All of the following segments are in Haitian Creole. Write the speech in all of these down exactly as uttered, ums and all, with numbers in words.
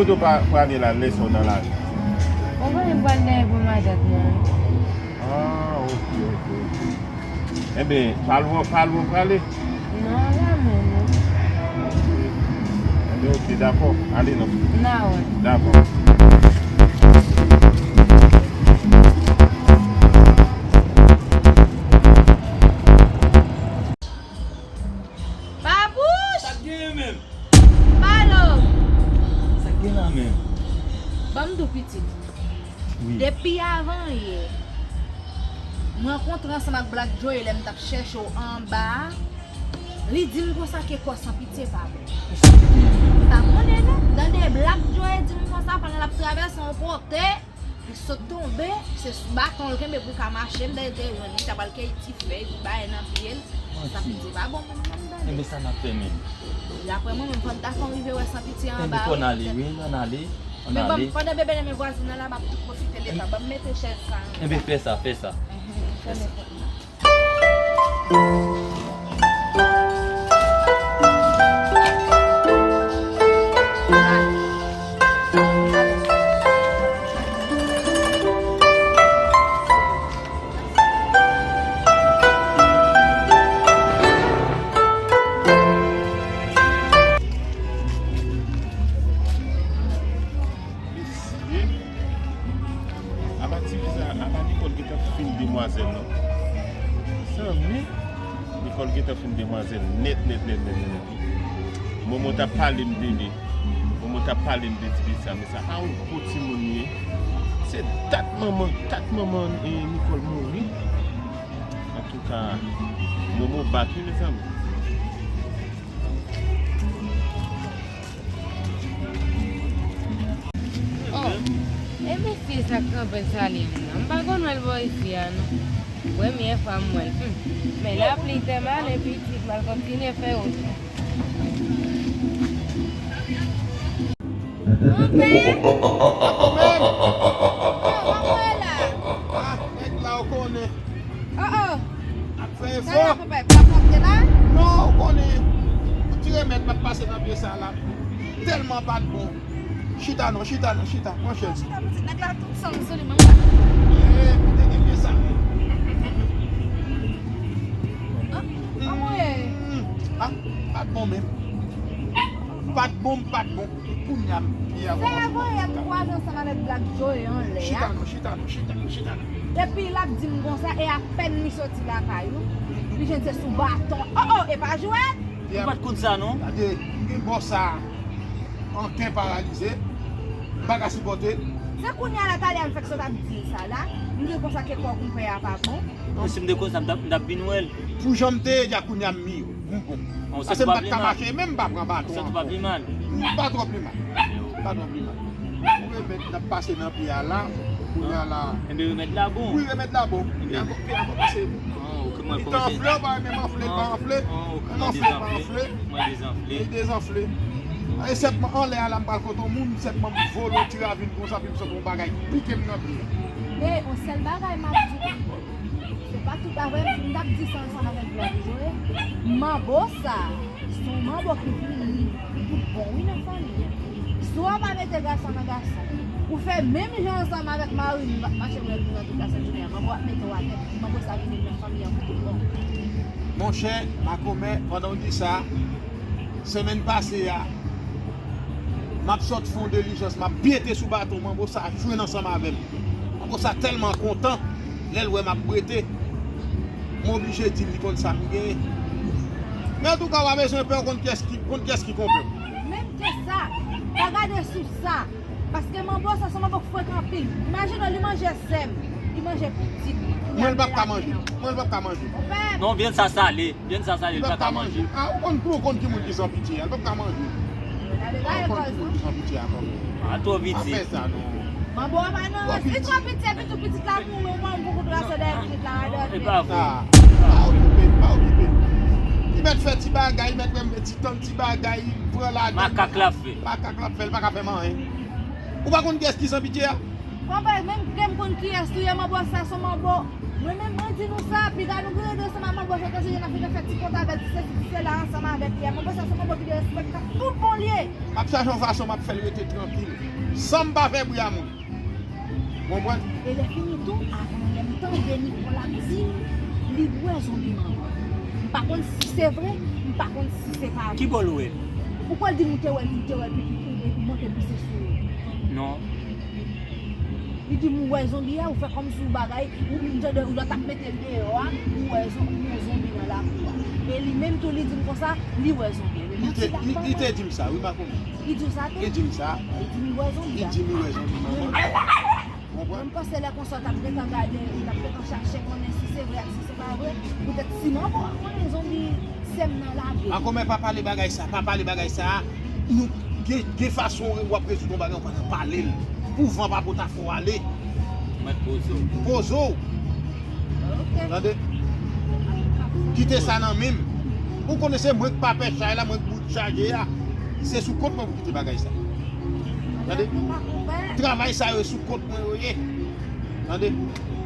Yo pa prale la, lè sa w nan lari. Ou konnen m pral dèyè pou matant mwen. Ah, ok, ok, ok. Enben, pa lwen, pa lwen prale. Non, la menm. Enben, ok, dakò. Ale non. N a wè. Dakò. Babouch! Sa k genyen menm? Palo! Sa k gen la menm? Ban m di w pitit. Wi. Depi avan yè, m rankontre ansanm ak Black Joe lè m t ap chèche w anba a. Li di m konsa ke kò Sanpitye pa bon. Sa k genyen? M pa konnen non. Tande Black Joe di m konsa pandan l ap travèse yon pote. Li sot tonbe, se sou baton l kenbe pou l ka mache, m dèyè te jwenn li, ta pral keyi ti fèy, ti bagay nan pye l. Sanpitye pa bon moun nan, m tande. Enben sa n ap fè menm? Daprè mwen menm, fò n ta fè yon rive wè Sanpitye anba. Enben fò n ale, wi, ann ale. Ann ale. Men bon, pandan bebe nan men vwazin nan la, m ap tou pwofite de sa. Ban m mete chèz sa anba. Enben fè sa, fè sa. Fè sa. Mesye, apa ti fi sa, apa Nicole gentan fin demwazèl non. Mezanmi, Nicole gentan fin demwazèl nèt, nèt, nèt, nèt, nèt, nèt. Momo t ap pale m de li. Momo t ap pale m de ti fi sa, men sa pa yon gwo timoun li ye. Se dat manman, dat manman, eh, Nicole mouri. Antouka, Momo bat wi, mezanmi. Oh, e mesye sa k kanpe salye m nan. M pa konn wè l bò isi a non. Premyè fwa m wè l. Hmm. Men lapli te male pitit, m al kontinye fè wout mwen. Monchè! Monchè la! Ah, nèg la ou konnen. Oh, oh. Ap fè efò. Sa la, konpè, pa pwòpte la? Non, ou konnen, ti remèd m ap pase nan pye sa la. Tèlman pa t bon. Chita non, chita non, chita. Pran chèz. Chita, pitit nèg la, tout san l sou li, manman. Eh, pou te gen pye sa. Ah, anmwey. Hmm. Ah, pa t bon menm. Pa t bon, pa t bon. Kounye a m pye a. Se avan yè m kwaze ansanm avèk Black Joe anlè a. Chita non, chita non, chita non, chita non. Epi l ap di m konsa, e apèn li soti lakay ou, li jwenn se sou baton. Oh, oh, e pa jwèt! Ou pa t konn sa non. Gade, m gen bò sa, anken paralize, m pa ka sipòte. Se kounye a la, talè a m fèk sot ap di l sa la. M di l konsa ke kò konpè a pa bon. Non, si m te konn sa, m t ap, m t ap vin wè l. Pou jan m te ye, dja kounye a m miyo. M bon. Paske m pa t ka mache, menm m pa pran baton ankò. Ou santi w pa pi mal? M pa twò pi mal. M pa twò pi mal. Ou remèd n ap pase nan pye a la, kounye a la. Enben remèd la bon. Wi, remèd la bon. Pye a kò, pye a kò pase. Li te anfle, ou pa wè menm anfle, li pa anfle. Menm anfle, li pa anfle. Li dezanfle. E sèlman anlè a la, m pral kote yon moun, sèlman m vole yon ti ravin konsa, pi m santi yon bagay pike m nan pye a. Men, yon sèl bagay m ap di, se pa tout bagay, m t ap di sa ansanm avèk Black Joe. Manbo sa, se yon manbo ki vini, li tout bon, wi, nan fanmi an. Si w pa mete gason nan gason, ou fè menm jan ansanm avèk mari m, m ap mache wè l nan tout la sent jounen an, manbo ap mete w atè, manbo sa vini nan fanmi an pou tout bon. Monchè, makomè, pandan w di sa, semèn pase a, m ap sot fè yon dilijans, m ap pyete sou baton, manbo sa jwenn ansanm avè m. Manbo sa tèlman kontan lè l wè m ap bwete. M oblije di l li konn sa m genyen. Men antouka, w pa bezwen pè, w konn kiyès ki, konn kiyès ki konpè w. Menm ke sa, pa gade sou sa. Paske manbo sa se yon manbo k frekan anpil. Imajine w, li manje sè m, li manje pitit. Mwen, l p ap ka manje. Mwen, l p ap ka manje. Non, vyann sa sale. Vyann sa sale, li pa ka manje. Ah, ou konn, ou konn ki moun ki san pitye a, li p ap ka manje. Ou konn ki moun ki san pitye a kanmenm. Ah, twò pitye. Pa fè sa non. Manbo a pa nan rans, li twò pitye, epi tou pitit la mouri, ou pa konn pou kout rase dèyè pitit la, radòt. E pa vre. Ah, pa okipe l, pa okipe l. Li mèt fè ti bagay, li mèt renmen ti tann ti bagay, pran ladan. Makak l ap fè. Makak l ap fè, li pa ka fè m anyen. Ou pa konn kiyès ki san pitye a? Konpè, menm ke m konn kiyès ou ye, manbo sa se yon manbo. Mwen menm, mwen di nou sa, piga nou gen rete ansanm ak manbo sa, tankou jan n ap vin fè ti kont avè l, ti sesi, ti sela ansanm avèk li a. Manbo sa se manbo ki derespektan tout bon li ye. M ap chache yon fason m ap fè l rete trankil, san m pa fè bri a moun. Ou konprann? E lè fini tou, avan yè m tande Nicole ap di li wè zonbi manman. M pa konn si se vre, m pa konn si se pa vre. Ki bò l wè l? Ou kwè l di m ou te wè l, ou te wè l, epi, epi monte pise sou ou? Non. Li di m ou wè zonbi a, ou fè kòmsi ou bagay, ou, ou, ou, lòt ap mete l deyò a, ou wè zon-, ou wè zonbi nan lakou a. E li menm tou, li di m konsa, li wè zonbi a. Li te, li, li te di m sa, wi, Makomè. Li di w sa tou? Li di m sa. Li di m li wè zonbi a. Li di m li wè zonbi manman. Ou konprann? Mwen panse lè konsa, w t ap gentan gade, w t ap gentan chache konnen si se vre ak si se pa vre. Poutèt si manman konnen zonbi sè m nan lage. Makomè, pa pale bagay sa, pa pale bagay sa. Nou gen, gen fason w ap rezoud yon bagay, ou pa nan pale l. Pou van pa pote afè w ale. Mèt poze w. Poze w. Ok. Tande? Kite sa nan men m. Ou konnen se mwen k pa pè chay la, mwen k bout chaje a. Se sou kont mwen pou kite bagay sa. Tande? Travay sa yo sou kont mwen yo ye. Tande?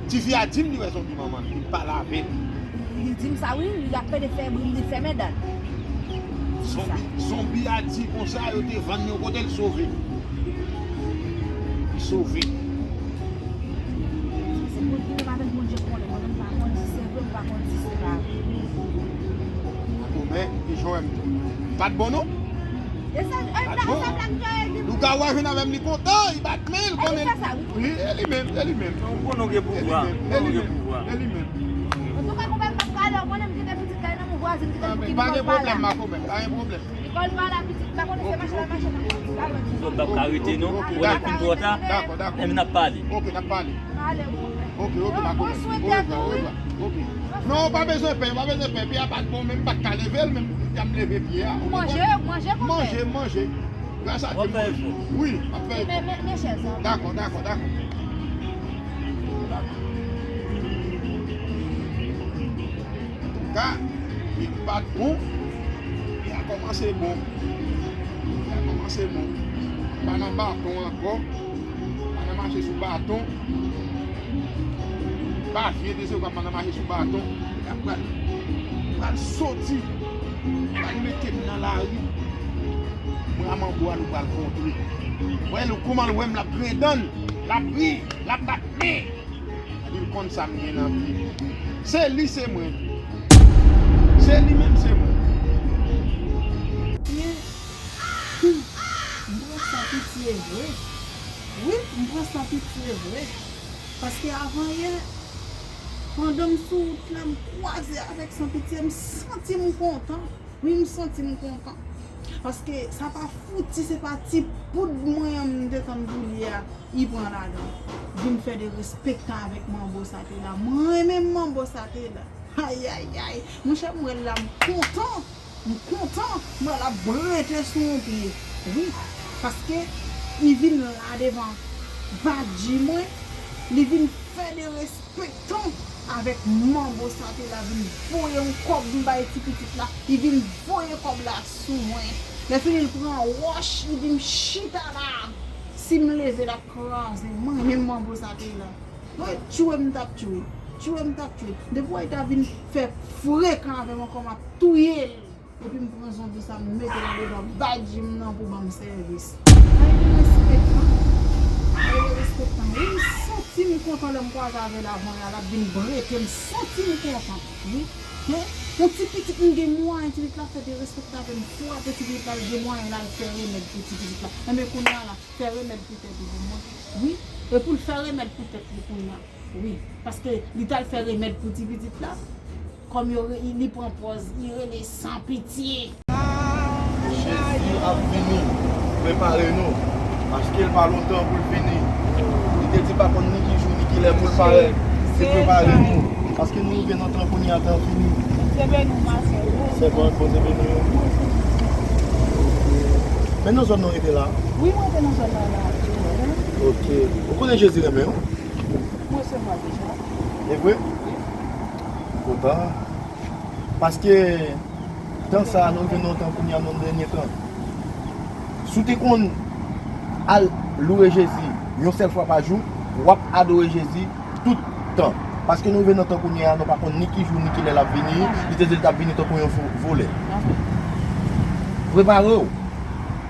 Tifi a di m li wè zonbi manman l, li pale avè l. Li di m sa wi, li ap pede fè bri, li fèmen dat. Zonbi, zonbi a di konsa yo te vann yon kote, l sove. Li sove. Se pou l vini avèk Bondye konnen, mwen menm m pa konn si se vre, m pa konn si se pa vre. Makomè, e jan w wè m tou. Pa t bon non? E sa, e pa sa blag jwe li. Lougawou a jwenn avè m, li kontan, li bat men, li konnen. Wi, e li menm, e li menm. Ou konnen w gen pouvwa, ou konnen w gen pouvwa. E li menm. Antouka, konpè m p ap prale, ou konnen m kite pitit la nan men vwazin ki te pou ki Nicole pa la. Pa gen pwoblèm, Makomè, pa gen pwoblèm. Nicole pa la, pitit, pa konnen se mache l ap mache nan pitit la. Zòt p ap ka rete non, ou wè l fin twò ta, enben n ap pale. Ok, n ap pale. Pale, ou konpè. Ok, ok, Makomè. Bon swete tou, wi. Ok. Non, ou pa bezwen pè, ou pa bezwen pè. Pye a pa t bon, men m pa t ka leve l, men m leve pye a. Ou manje, manje, konpè. Manje, manje. Gras a Dye, manje. Wi, m ap fè efò. Men, men, men chèz la. Dakò, dakò, dakò. Antouka, li pa t bon, li a kòmanse bon. Li a kòmanse bon. Pa nan baton ankò. Pa nan mache sou baton. Pa vye de se pa nan mache sou baton. Li ap pral, pral soti. Pral mete m nan lari. Mwen a manbo a nou pral kontre. Wè l kouman l wè m l ap grenn dann. L ap ri, l ap bat men. Epi l konn sa m gen nan pye. Se li, se mwen. Se li menm, se mwen. Ye. M pran sa pitye vre. Wi, m pran sa pitye vre. Paske avan yè, pandan m sou wout la, m kwaze avèk San Pitye, m santi m kontan. Wi, m santi m kontan. Paske sa pa fouti, se pa ti poud mwen an m te tann pou li a, li pran ladan. Vin fè derespektan avèk manbo sa te la. Mwen menm manbo sa te la. Ayayay. Monchè, m wè l la, m kontan. M kontan. M wè l ap brete sou yon pye. Wi. Paske li vin la devan badji mwen. Li vin fè derespektan. Petan avèk manbo sa te la vin voye yon kòb m bay ti pitit la, li vin voye kòb la sou mwen. Lè fini l pran wòch, li di m chita la. Si m leve l ap kraze m, mwen menm manbo sa te la. Wi, tchwe m t ap tchwe, tchwe m t ap tchwe. Depi w wè l ta vin fè frekan avè m ankò, m ap touye l. Epi m pran zonbi sa, m mete l andedan badji m nan pou ban m sèvis. Ay, li respektan. Ay, li respektan. Wi, m santi m kontan lè m kwaze avè l avan yè a, l ap vin brete, m santi m kontan. Wi. Yon, yon ti pitit m gen mwayen, ti pitit la fè derespektan avè m, frape ti pitit la, l gen mwayen l al fè remèd pou ti pitit la. Enben, kounye a la, fè remèd pou tèt ou pou mwen. Wi. E pou l fè remèd pou tèt li kounye a. Wi, paske li t al fè remèd pou ti pitit la. Kòm yo re-, li pran pòz, li rele San Pitye. Jezi ap vini. Prepare nou. Paske l pa lontan pou l vini. Li te di pa konn ni ki jou ni ki lè pou l parèt. Se prepare nou. Paske nou rive nan tan kounye a, tan fini. Bondye beni w, ma sè. Sèvant, Bondye beni w. Men nan zòn nan w rete la? Wi, mwen rete nan zòn nan la. Ok. Ou konnen Jezi renmen w? Mwen resevwa l deja. E vre? Wi. Kontan. Paske tan sa a, nou rive nan tan kounye a, nan dènye tan. Si w te konn al loure Jezi yon sèl fwa pa jou, w ap adore Jezi tout tan. Paske nou rive nan tan kounye a, nou pa konn ni ki jou ni ki lè l ap vini. Li te di l t ap vini tankou yon vo-, volè. Prepare w.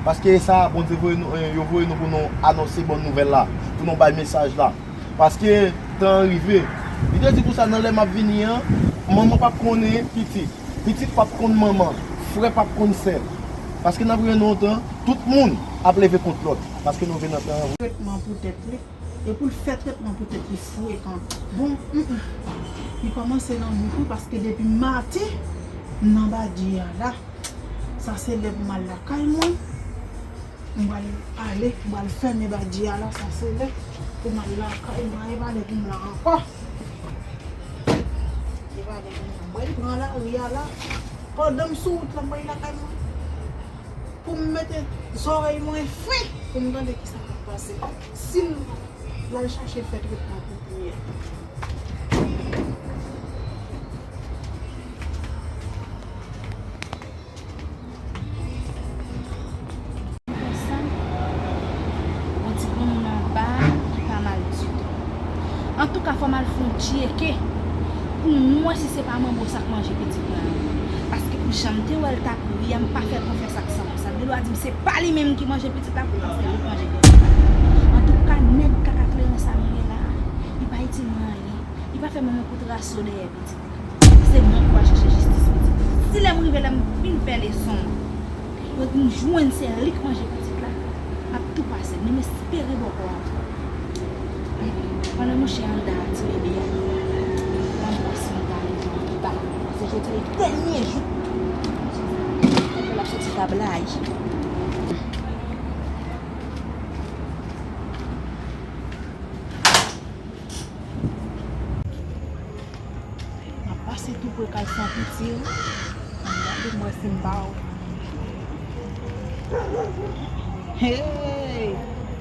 Paske e sa, Bondye voye nou, eh, yo voye nou pou nou anonse bon nouvèl la, pou nou bay mesaj la. Paske tan an rive. Li te di konsa, nan lè m ap vini an, manman p ap konnen pitit. Pitit p ap konn manman. Frè p ap konn sè. Paske n ap rive nan yon tan, tout moun ap leve kont lòt. Paske nou rive nan tan an. Tretman pou tèt li. E pou l fè tretman pou tèt li frekan. Bon, mm, mm. Li kòmanse nan bouk wi, paske depi maten, m nan badji a la. Sa se lè pou m al lakay mwen. M pral ale, m pral fèmen badji a la, sa se lè pou m al lakay mwen, e pa lè pou m la ankò. E pa lè pou m la. Mwen pran lari a la. Pandan m sou wout la, mwen lakay mwen. Pou m mete zòrèy mwen fen, pou m tande kisa k ap pase. Si l, l al chache fè tretman pou kounye a. Konsa, yon ti granmoun anba ki pa mal ditou. Antouka, fò m al fè yon tcheke pou m wè si se pa manbo sa k manje pitit mwen an. Paske pou jan m te wè l t ap ri a, m pa fè l konfyans ak san konsa. M gen dwa di m se pa li menm ki manje pitit la, poutan se li k manje pitit la. Antouka, nèg kaka kleren sa m gen la a, li pa itil mwen anyen. Li pa fè menm yon kout raso dèyè pitit la. Se mwen ki pral chache jistis pitit la. Si lè m rive la, m fin fè leson an, yo di m jwenn se li k manje pitit la, m ap tou pase. Men m espere bòkò a pran. Pandan mouche anndan ak ti bebe a, m ap wè si m ka rive anba. Se jodi a ki dènye jou. Apre l ap soti ka blayi. M ap pase tou pre kay San Pitye wi. Ann gade m wè si m pa wè. Hey!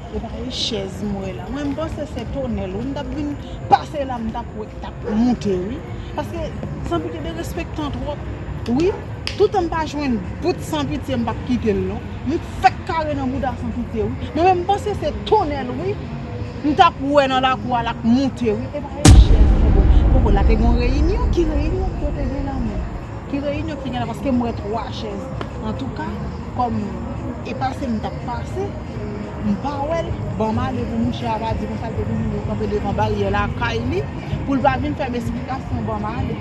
E pa e chèz m wè la. Mwen m panse se tonèl wi. M t ap vin pase la, m t ap wè k t ap moute wi. Paske San Pitye derespektan twòp. Wi, toutan m pa jwenn bout San Pitye, m p ap kite l non. M fèk kare nan bouda San Pitye wi. Mwen menm m panse se tonèl wi. M t ap wè nan lakou a l ap moute wi. E pa e chèz non bon. Bon, bon, la te gen yon reyinyon. Ki reyinyon? Kote gen la menm? Ki reyinyon ki gen la? Paske m wè twa chèz. Antouka, kòm e pase m t ap pase, m pa wè l. Ban m ale pou mouche a pa di konsa l te vin kanpe devan baryè lakay li. Pou l pa vin fè m esplikasyon, ban m ale.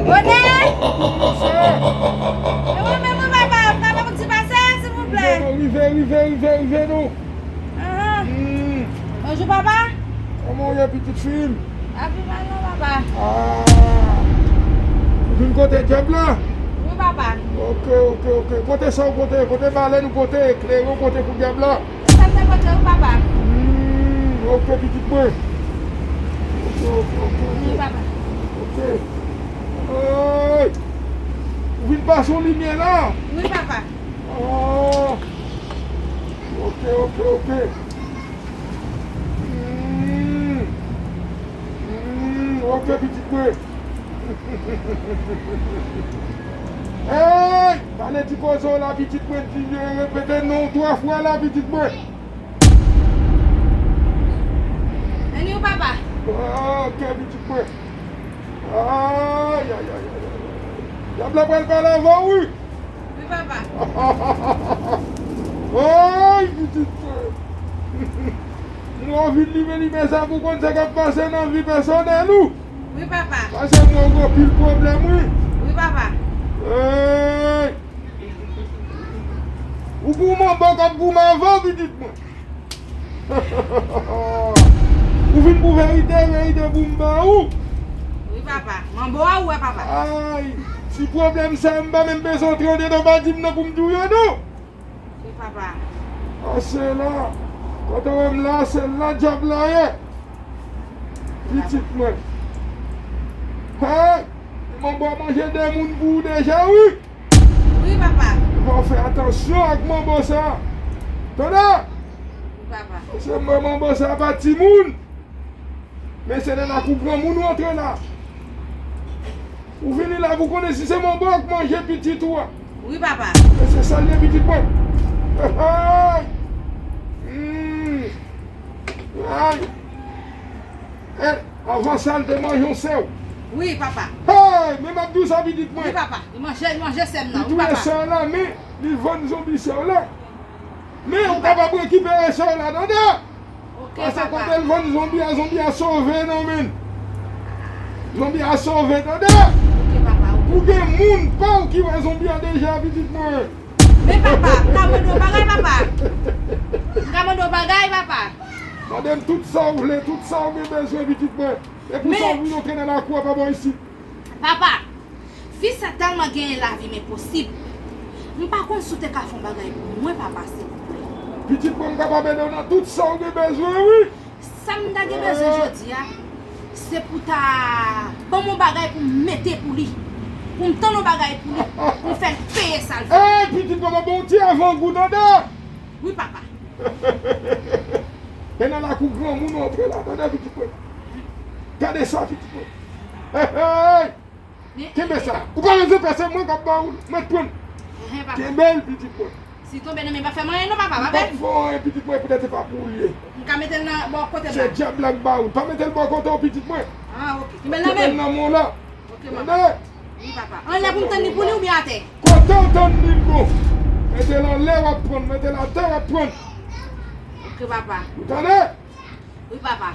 Bonè! E mwen menm wi papa, papa pou ti pase, silvouplè. Rive, rive, rive, rive, rive non. Ahan. Hmm. Bonjou papa. Kòman w ye pitit fi m? Api mal non papa. Ah. Ou vin kote djab la? Wi papa. Ok, ok, ok. Pote sa w pote, pote balèn ou pote, kleren w pote pou djab la. Se sa m te pote wi papa. Hmm, ok pitit mwen. Ok, ok, ok, ok. Wi papa. Ok. Hey! Ou vin pase yon limyè la? Wi papa. Ah. Ok, ok, ok. Hmm. Hmm, ok pitit mwen. Hey! Pale ti koze w la pitit mwen, di repete non w twa fwa la pitit mwen. Anni w papa. Ah, ok pitit mwen. Ay, ay, ay, ay, ay. Dyab la pral pale avè w wi. Wi papa. Ay pitit mwen. Mwen w vin limen limen sa pou konn sa k ap pase nan vi pèsonèl ou. Wi papa. Paske mwen w gen anpil pwoblèm wi. Wi papa. Hey. Ou pou manbo k ap goumen avè w pitit mwen. Ou vin pou verite, verite pou m ba ou. Wi papa. Manbo a ou wè papa. Ay, ti pwoblèm sa yo m pa menm bezwen antre andedan, pa di m non pou m di w yo non. Wi papa. Pase la. Kote w wè m la, se la dyab la ye. Pitit mwen. Hey! Manbo a manje de moun pou ou deja wi. Wi papa. Fò w fè atansyon ak manbo sa. Tande? Wi papa. Se mwen manbo sa pa timoun. Men se nan lakou granmoun ou antre la. Ou vini la pou konnen si se manbo k manje pitit ou a. Wi, papa. E se sa l ye, pitit mwen. Hey! Hmm. Ay! Eh, avan sa, l te manje yon sè w. Wi, papa. Hey! Men m ap di w sa, pitit mwen. Wi, papa. Li manje, li manje sè m nan. Li touye sè w la, men li vann zonbi sè w la. Men ou kapab rekipere sè w la, tande? Ok, papa. Paske kote l vann zonbi a, zonbi a sove nan men l. Zonbi a sove, tande? Ok, papa, ok. Ou gen moun pa w ki wè zonbi a deja, pitit mwen. Men papa, m ka mande w bagay, papa. M ka mande w bagay, papa. Mande m tout sa w vle, tout sa w gen bezwen, pitit mwen. E pou sa w vin antre nan lakou a pa bò isit. Papa, fi sa tèlman genyen lavi, m enposib. M pa konn si w te ka fè yon bagay pou mwen, papa, silvouplè. Pitit mwen, m kapab ede w nan tout sa w gen bezwen, wi. Sa m ta gen bezwen jodi a, se pou ta ban m yon bagay pou m mete pou li. Pou m tann yon bagay pou li, pou m fè l peye sa l fè. Ey, pitit mwen, m ap ba w ti avangou, tande? Wi, papa. E nan lakou granmoun ou antre la, tande, pitit mwen. Gade sa, pitit mwen. Hey, hey! Kenbe sa. Ou pa bezwen pè, se mwen k ap ba ou l. Mèt pran l. Enhen, papa. Kenbe l, pitit mwen. Si tonbe nan men, pa fè m anyen non, papa, pa pè. M p ap fè w anyen, pitit mwen, poutèt se pa pou ou l ye. M ka mete l nan bò kote m la. Se dyab la k ba ou l. Pa mete l bò kote w, pitit mwen. Ah, ok. Kenbe l nan men m. Kenbe l nan men w la. Ok, papa. Tande? Wi, papa. Anlè pou m tann li pou li oubyen atè? Kote w tann li l bon. Mete l anlè, w ap pran l. Mete l atè, w ap pran l. Ok, papa. Ou tande? Wi, papa.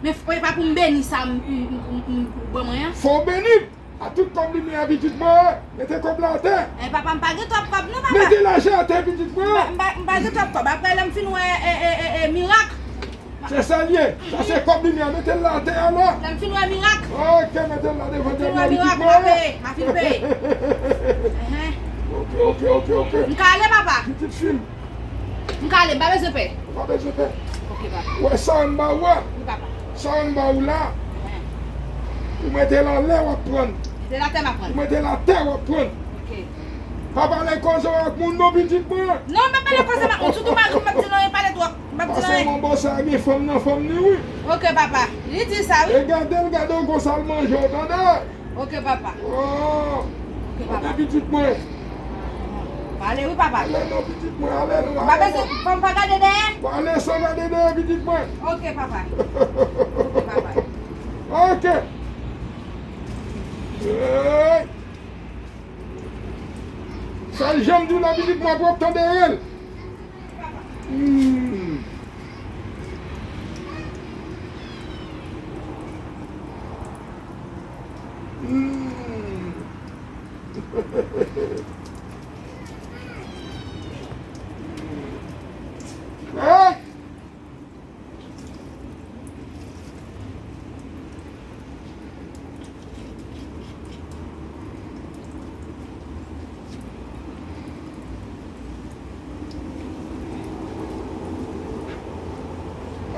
Men f-, e pa pou m beni sa m, m, m, m, m, ou ban mwen an? Fò w beni l. A tout kòb limyè a, pitit mwen, mete kòb la atè. E papa, m pa gen twòp kòb non, papa. Mete lajan atè, pitit mwen. M pa, m pa, m pa gen twòp kòb. Apre, lè m fin wè, e, e, e, e, mirak. Se sa l ye. Sa se kòb limyè a. Mete l la atè a la. Lè m fin wè mirak. Ok, mete l la devan dyab la, pitit mwen. M a fin peye. Enhen. Ok, ok, ok, ok. M ka ale, papa? Pitit fi m. M ka ale, m pa bezwen pè. Ou pa bezwen pè. Ok, papa. Ou wè sa m ba ou a? Wi, papa. Sa m ba ou la. Enhen. Ou mete l anlè, w ap pran l. Mete l atè, m ap pran l. Ou mete l atè, w ap pran l. Ok. Pa pale koze w ak moun non, pitit mwen. Non, m pa pale koze m ak moun. Sitou mari m, m p ap di l anyen, pale twòp. M p ap di l anyen. Paske manbo sa gen fanm nan fanm li, wi. Ok, papa. Li di sa, wi. E gade l, gade w konsa l manje w, tande? Ok, papa. Oh. Ok, papa. Gade pitit mwen. Ale wi, papa. Ale non, pitit mwen, ale non, ale non. Papa, se fò m pa gade dèyè? Bon, ale san gade dèyè, pitit mwen. Ok, papa. Ok, papa. Ok. Hey. Sa l janm di w la, pitit mwen, pou w ap tande rèl. Hmm. Hmm. Hey!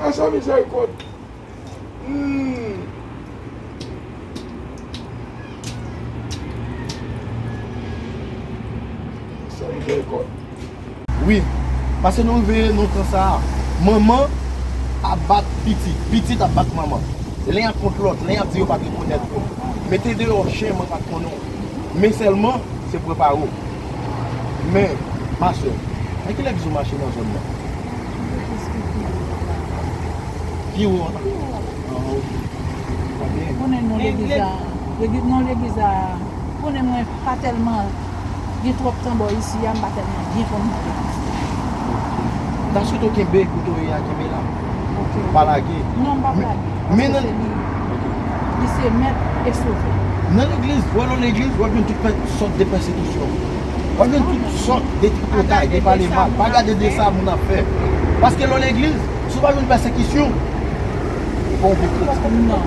A sa mizèrikòd. Hmm. Sa mizèrikòd. Wi, paske nou rive nan tan sa a, manman ap bat pitit, pitit ap bat manman. Len ap kont lòt, len ap di yo pa t rekonèt yo. Mete deyò chen, mwen pa t konnen w. Men sèlman, se prepare w. Men, masè, nan kilè bizou mache nan zòn nan? Pi wo an? Pi wo an. Ah, ok. Trè byen. Konnen non legliz la, legliz, non legliz la, konnen mwen pa tèlman gen twòp tan bò isi a, m pa tèlman byen konn. Ok. M ta swete w kenbe kote w ye a, kenbe la. Ok. Pa lage. Non, m p ap lage. Men paske nan se li, li se mèt e sovè. Nan legliz, w al nan legliz, w ap jwenn tout pè-, sòt de pèsekisyon. W ap jwenn tout sòt de tripotay, de pale mal. Pa gade de sa moun ap fè. Paske nan legliz, si w pa jwenn pèsekisyon, ou pa yon bon kretyen. Non. Ou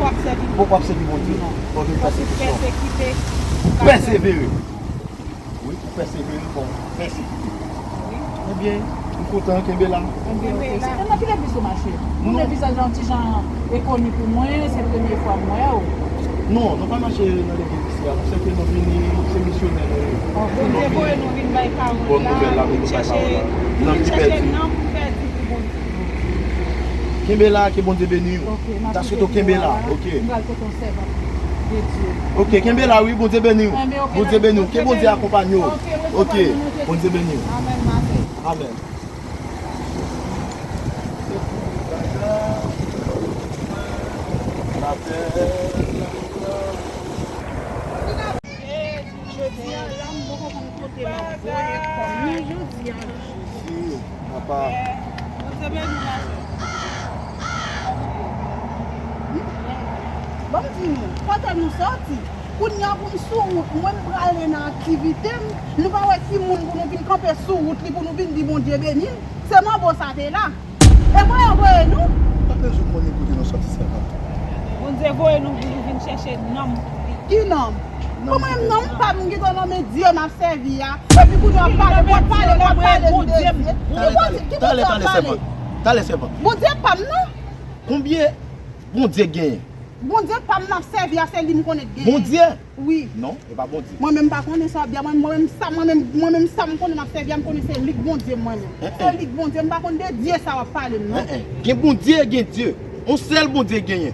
poko ap sèvi Bondye. Non. Fò gen pèsekisyon. Pèsekite. Pèsevere. Wi, pou pèsevere, fò pèsekite. Ebyen, m kontan, kenbe la. Kenbe la. Nan ki legliz ou mache? Moun legliz la yon ti jan enkoni pou mwen, se premye fwa m wè w. Non, nou pa mache nan legliz isi a, non, se ke nou vini, se misyonè nou ye. Ok. Bondye voye nou vin bay pawòl la, vin chèche, vin chèche nanm pèdi pou Bondye. Kenbe la, ke Bondye beni w. Ok, m ap kite w kenbe la, ok. M pral pote yon sèvant. Ok, kenbe la wi, Bondye beni w. Bondye beni w. Ke Bondye akonpanye w. Ok, Bondye beni w. Amèn. Jodi a la, m poko konn kote m ap voye kò m nan jodi a. Papa. Bondye beni w, ma sè. Ban m di nou, kote nou soti? Kounye a pou m sou wout mwen, m prale nan aktivite m, nou pa wè ki moun pou nou vin kanpe sou wout li pou nou vin di Bondye beni l? Se manbo sa te la. E voye voye nou. Pa bezwen konnen kote nou soti, sèvant. Bondye voye nou pou nou vin chèche nonm. Ki nonm? Pou mwen menm, nonm pa m, m gentan nonmen Dye m ap sèvi a. Epi kounye a w ap pale, w ap pale, w ap pale m de Dye. Ki Bondye, ki Bondye w ap pale? Talè, talè, sèvant. Talè, sèvant. Bondye pa m nan. Konbyen Bondye genyen? Bondye pa m nan ap sèvi a, se li m konnen k genyen. Bondye? Wi. Non, e pa Bondye. Mwen menm m pa konnen sa w ap di a, mwen, mwen menm sa, mwen menm, mwen menm sa m konnen m ap sèvi a, m konnen se li k Bondye m mwen menm. Se li k Bondye, m pa konn de Dye sa w ap pale m non. Gen Bondye, gen Dye. Yon sèl Bondye genyen.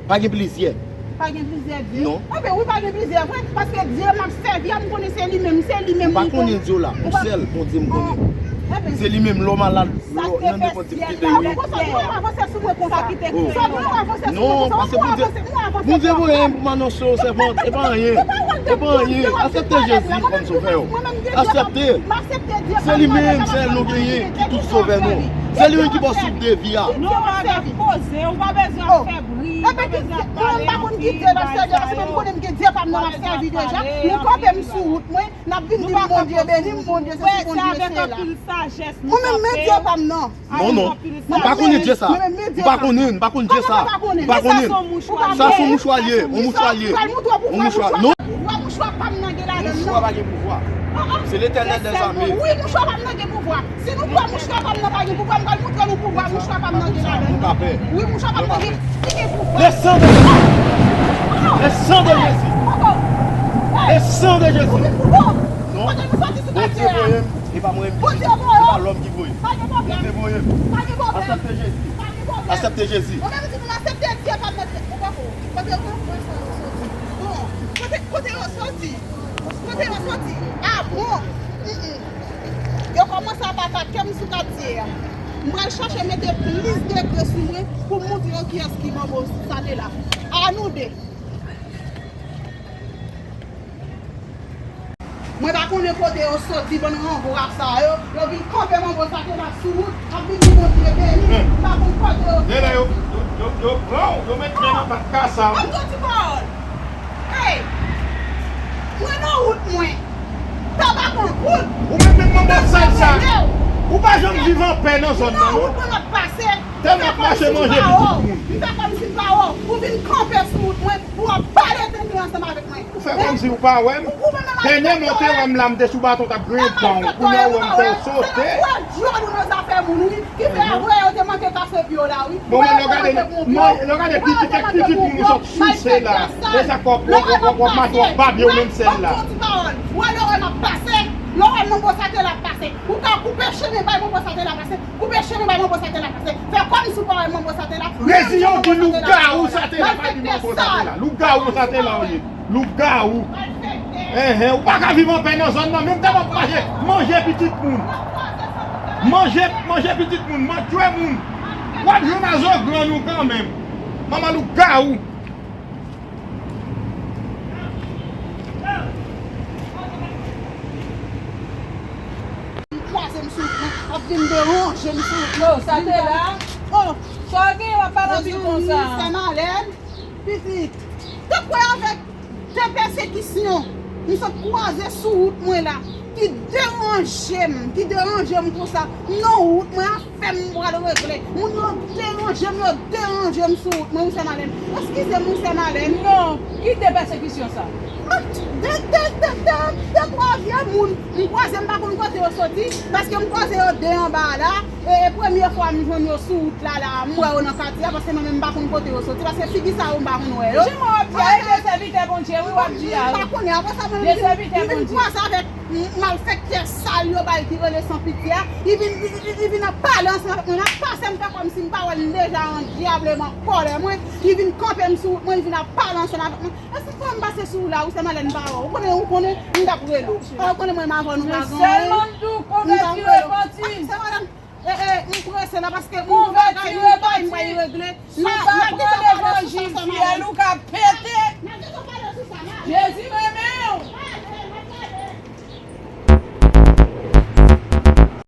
Pa gen plizyè. Pa gen plizyè Dye? Non. Anben wi, pa gen plizyè vre, paske Dye m ap sèvi a, m konnen se li menm, se li menm m konnen. Ou pa konnen Dye w la, yon sèl Bondye m konnen. Se li menm, lè w malad, lè w nan nenpòt difikilte, wi. Sa k te fè syèl la, tè a. Sa nou avanse sou mwen konsa? Sa nou avanse sou mwen konsa? Non, paske Bondye, Bondye voye m pou m anonse w, sèvant, e pa anyen. E pa anyen. Aksepte Jezi kòm sovè w. Aksepte. Se li menm, sèl nou genyen, ki tout sovè nou. Se li menm ki ba w souf de vi a. Non, madanm, poze, ou pa bezwen ap fè bri, ou pa bezwen ap pale anpil, bagay sa yo. Mwen menm m pa konn ki Dye m ap sèvi, paske mwen konnen m gen Dye pa m nan m ap sèvi deja. Nou kanpe m sou wout mwen, n ap vin di m Bondye beni m, Bondye sesi, Bondye sela. Mwen menm men Dye pa m nan. Non, non. M pa konnen Dye sa. M pa konnen, m pa konn Dye sa. M pa konnen. Sa se yon mouchwa l ye, yon mouchwa l ye. Yon mouchwa. Non. Pouvwa mouchwa pa m nan gen ladan l non. Mouchwa pa gen pouvwa. Se Letènèl dèzame. Wi, mouchwa pa m nan gen pouvwa. Si nou kwè mouchwa pa m nan pa gen pouvwa, m pral montre nou pouvwa mouchwa pa m nan gen ladan l. Wi, mouchwa pa m nan gen, ki gen pouvwa. Le sang de Jésus. Le sang de Jésus. Le sang de Jésus. Non. Kote nou soti sou katye a? Bondye voye m. E pa mwen menm ki voye. Bondye voye m. Pa gen pwoblèm. Bondye voye m. Pa gen pwoblèm. Aksepte Jezi. Pa gen pwoblèm. Aksepte Jezi. Mwen menm di nou aksepte Dye pa m nan. Kote, kote, kote yo soti? Bon, kote, kote yo soti? Kote yo soti? Ah bon? Mm, mm. Yo kòmanse ap atake m sou katye a. M pral chache mete plis degre sou mwen pou m montre yo kiyès ki manbo sa te la. A nou de. Mwen pa konnen kote yo soti, bann ranvwa sa yo. Yo vin kanpe manbo sa te la sou wout, ap vin di Bondye beni. M pa konn kote yo soti. Genlè yo, yo, yo, yo pran w, yo met men nan pat kasa w. Ban m di w ti pawòl. Hey! Mwen nan wout mwen. Sa pa konn wout. Ou met men nan manbo sal sa. Ou pa janm viv anpè nan zòn nan, non. Nan wout mwen m ap pase. Tèlman w ap mache manje pitit moun. M fè kòmsi m pa wè w. Ou vin kanpe sou wout mwen, ou ap pale tenten ansanm avèk mwen. Ou fè kòmsi ou pa wè m. Dènyèman w te wè m la, m te sou baton, t ap griyen dan w. Kounye a ou wè m fè w sote. Se nan fwa dyòl ou nan zafè moun, wi, ki fè vre yo te manke kase pye w la, wi. Bon, men lè w gade, lè w gade pitit, kèk pitit moun ou sot souse la. Deja w ap, w ap, w ap, w ap mache, w ap babye w menm sèl la. Ban m di w ti pawòl. Ou wè lè w wè m ap pase, lè w wè manbo sa te la ap pase, ou ka koupe chemen bay manbo sa te la pase. Koupe chemen bay manbo sa te la pase. Fè kòmsi w pa wè manbo sa te la. Reziyen w di lougawou sa te la, pa di manbo sa te la. Lougawou sa te la w ye. Lougawou. Enhen, ou pa ka viv anpè nan zòn nan. Menm tèlman w ap mache, manje pitit moun. Manje, manje pitit moun, manje moun. W ap jwenn a zogrann ou kanmenm. Manman lougawou. Li kwaze m sou wout mwen, ap vin deranje m sou wout mwen. Yo, sa te la? Oh! Sa w gen, w ap pale anpil konsa? Sè Malèn, pitit. Te kwè avèk de pèsekisyon m sot kwaze sou wout mwen la, ki deranje m, ki deranje m konsa, nan wout mwen a fè m pral regle. Moun yo deranje m, yo deranje m sou wout mwen, wi, sè Malèn. Eskize m, wi, sè Malèn. Non, ki de pèsekisyon sa? De, de, de, de, de twa vye moun. M kwaze, m pa konn kote yo soti, paske m kwaze yo de anba a la. E, e premye fwa m jwenn yo sou wout la, la, m wè yo nan katye a, paske mwen menm m pa konn kote yo soti, paske figi sa yo m pa konn wè yo. Jan w ap di a, e de sèvitè Bondye, wi, w ap di a, wi. M pa konnen, apre sa, mwen menm, m vin kwaze avèk malfektè sal yo bay ki rele Sanpitye a, li vin, li, li, li vin ap pale Ansanm avèk mwen, l ap pase m fè kòmsi m pa wè l, m deja andyable, m an kòlè mwen, li vin kanpe m sou wout mwen, li vin ap pale ansanm avèk mwen. Èske fò m pase sou ou la, ou se malè m pa wè w. Ou konnen, ou konnen, m t ap rele w. Ou konnen mwen m avè w, nou pa gen anyen. Sèlman m di w konvèti, repanti. Se madanm, e, e, m prese la paske m konvèti, repanti. M pa regle. Si w pa pran levanjil, fyèl ou ka pete. Jezi